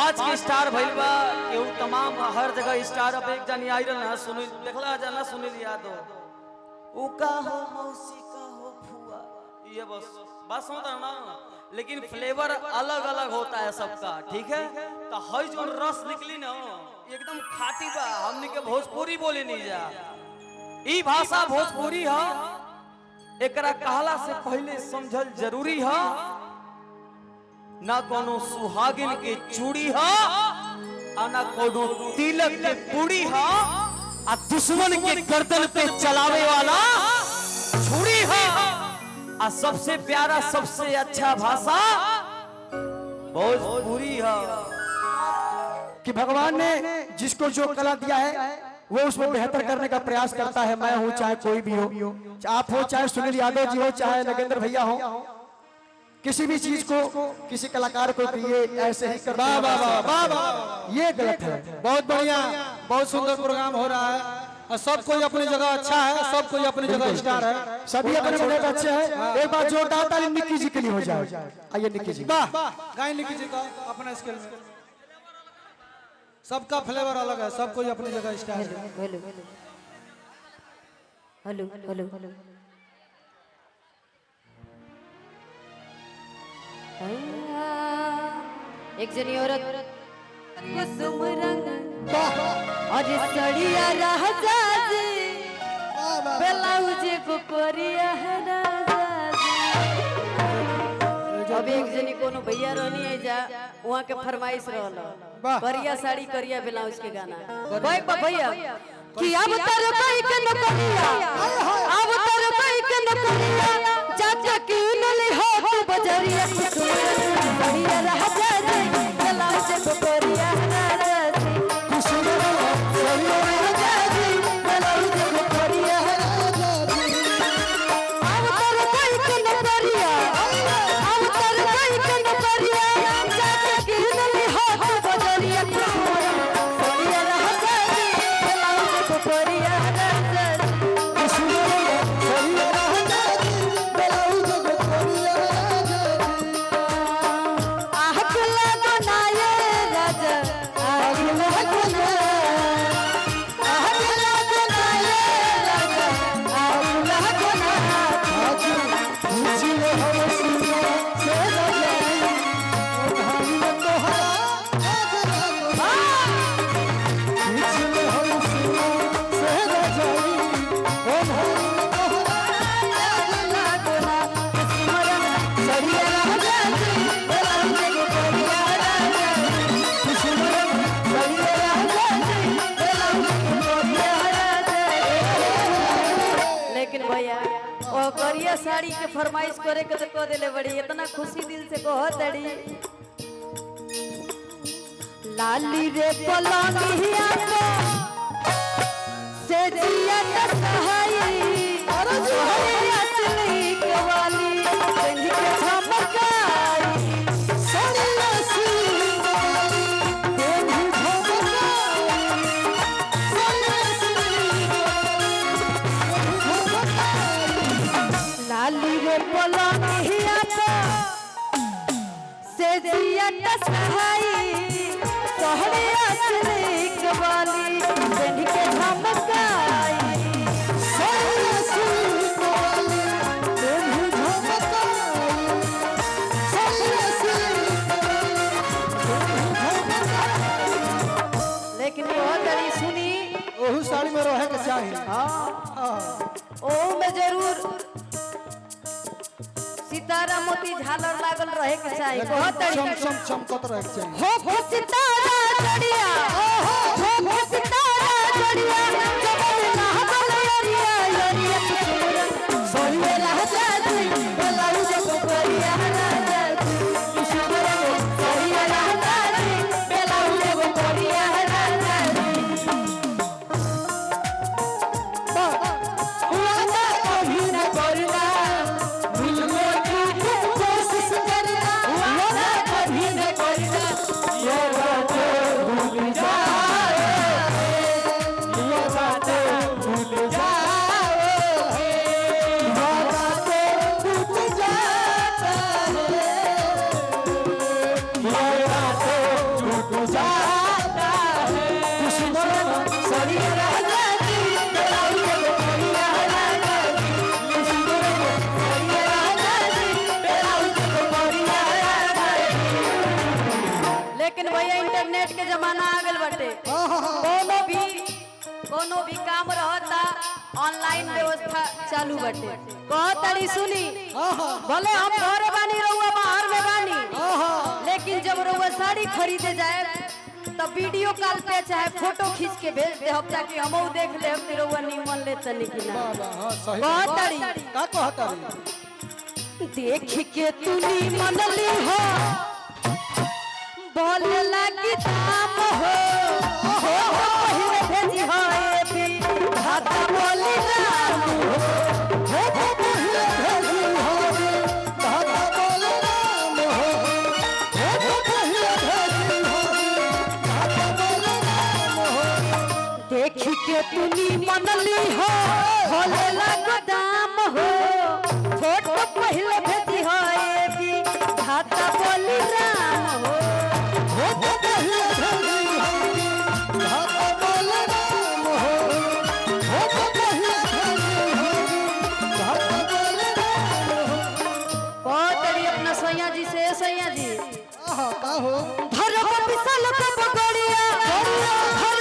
समाज के स्टार भइल बा केहू तमाम हर जगह स्टार। अब एक जानी आई रहल ना सुनील देखला जाना सुनील यादव उ का हो मौसी का हो फुआ, ये बस बात समझ रहा ना, लेकिन फ्लेवर अलग अलग होता है सबका, ठीक है। तो हई जो रस निकली ना एकदम खाटी बा। हमनी के भोजपुरी बोले नहीं जा, ई भाषा भोजपुरी है, एकरा कहला से पहले समझल जरूरी है। ना कोनो सुहागिन के चूड़ी है आ ना कोनो तिलक के पूड़ी है, आ दुश्मन के गर्दन पे चलावे वाला छुरी है। आ सबसे प्यारा सबसे अच्छा भाषा भोजपुरी है। कि भगवान ने जिसको जो कला दिया है वो उसमें बेहतर करने का प्रयास करता है। मैं हूँ चाहे कोई भी हो, आप हो चाहे सुनील यादव जी हो चाहे नगेंद्र भैया हो, किसी भी चीज को किसी कलाकार को ये ऐसे ही कर वाह वाह वाह वाह वाह, ये गलत है। बहुत बढ़िया, बहुत सुंदर प्रोग्राम हो रहा है और सब कोई अपनी जगह अच्छा है, सब कोई अपनी जगह स्टार है, सभी अपने अपने अच्छे हैं। एक बार जोरदार ताली निक्की जी के लिए हो जाए। आइए निक्की जी, वाह गाय निक्की जी का अपना स्किल में सबका फ्लेवर अलग है, सब कोई अपनी जगह स्टार है। हेलो हेलो हेलो हेलो, एक जनी औरत कुसुम रंग और सड़िया राजा जी ब्लाउज को कोरिया है राजा जी। अब एक जनी कोनो भैया रहनी है जा वहाँ के फरमाइश रहल करिया साड़ी करिया ब्लाउज के गाना भाई भैया कि अब तर कोई के नौकरिया, अब तर कोई के नौकरिया चाचा की नली हो तू बजरिया कुसुम रंग सड़िया राजा जी ब्लाउज को कोरिया राजा जी कुसुम रंग सड़िया राजा जी ब्लाउज को कोरिया राजा जी। अब तर कोई के नौकरिया, अब तर कोई के नौकरिया चाचा की नली हो तू बजरिया कुसुम रंग सड़िया राजा जी ब्लाउज को कोरिया राजा जी कुसुम रंग सड़िया राजा जी ब्लाउज को कोरिया राजा जी। आह लगनाए राजा, आह लगना, आह लगनाए राजा, आह लगना। आज पूछिए हम सुना से रजाई भाई तोहरा पूछिए हम सुना से रजाई ओ भाई तोहरा लगना कुसुम रंग सड़िया राजा जी ब्लाउज को कोरिया राजा जी कुसुम रंग सड़िया राजा जी ब्लाउज को कोरिया राजा जी। लेकिन भैया ओ करिया साड़ी के फरमाइश करे के तो कह देले बड़ी, इतना खुशी दिल से कह तड़ी लाली रे पलंगिया को से जिया न सहाई सोहरी असली के वाली संग के झमकाई सड़िया सिंह वाली तेरी झमकाई सड़िया सिंह वाली तेरी झमकाई। लाली रे पलंगिया को से जिया न सहाई सोहरी असली के वाली संग के झमकाई सड़िया सिंह वाली तेरी झमकाई सड़िया सिंह वाली तेरी झमकाई। लेकिन बहुत बड़ी सुनी ओहू साड़ी में रहे के चाही। ओहू में जरूर सितारा मोती झालर लागल रहे के चाही। बहुत चम बड़ी चम चमकत रहे के चाही। हो सितारा जड़िया, हो सितारा जड़िया जबल ना बल अरिया अरिया कुसुम रंग सड़िया राजा जी ब्लाउज को कोरिया राजा जी कुसुम रंग सड़िया राजा जी ब्लाउज को कोरिया राजा जी। वादा कभी न करना मिलने की कोशिश करना वादा कभी न करना ये बातें भूल जाए। कोनो भी काम रहता ऑनलाइन व्यवस्था चालू बाटे। कहताड़ी सुनी, भले हम घरे बानी रहुआ बाहर में बानी, लेकिन जब रहुआ साड़ी खरीदे जाए तब वीडियो कॉल पे चाहे फोटो खींच के भेज दे हम, ताकि हमहू देख ले कि रहुआ निमन ले तनी कि ना। हाँ सही। कहताड़ी का कहताड़ी? देख के तू निमन ली हो बोले लगी दाम हो, हो पहिले भेजी हो ए भी खाता बोली राम हो। हो पहिले भेजी हो धाता बोले राम हो, हो पहिले भेजी हो धाता बोले राम हो। देख के तू निमन ली हो बोले लग दाम हो, फोटो पहिले भेजी हो ए भी खाता बोली राम हो। हो पहिले भेजी हो धाता बोले राम हो, हो पहिले भेजी हो धाता बोले राम हो। कहतड़ी अपना सैया जी से, सैया जी आहा, का हो? धरब विशाल के बगड़िया, धरब